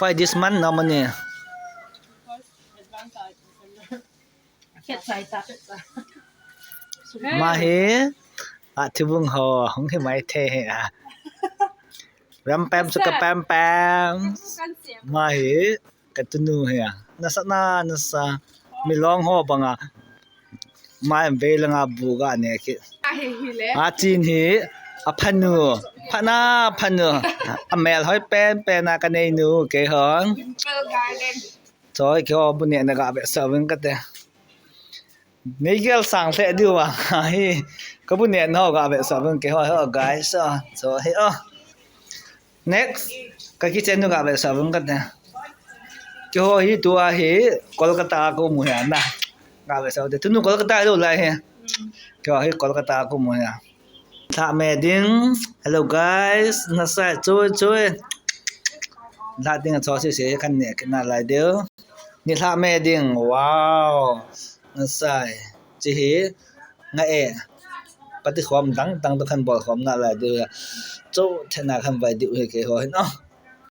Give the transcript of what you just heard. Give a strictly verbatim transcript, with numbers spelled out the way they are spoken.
Why this month no money? Mahi, a thibung ho hung hi mai the hi a. Ram pam chu ka pam pam. Mahi, ka tunu hi a. Nasa na, nasa. Milong ho banga. Mai ve langa bu ga ne ki. A chin hi, a phanu. Phana, phanu. A mel hoi pen pen a ka nei nu ke hon. Choi ke ho bu ne na ga ve sa ving ka te. Nei gel sang hle diu a. Hi. Ka bu ne na ho ga ve sa ving ke ho ho guys. So, so hi o. Next, ka kitchen nu ga ve sa ving ka te. Ke ho hi tua hi Kolkata ko mu hi na. Ga ve sa te. Tunu Kolkata lo lai hi. Ke ho hi Kolkata ko mu hi. Tha me ding. Hello guys. Nasa choi choi. Tha ding cho si si kan ne kina lai deu. Ni tha me ding. Wow. Nasa. Chi hi. Nga e. Pati khom dang dang to kan bol khom na lai deu. Cho thena kan vai deu he ke ho hin. Oh.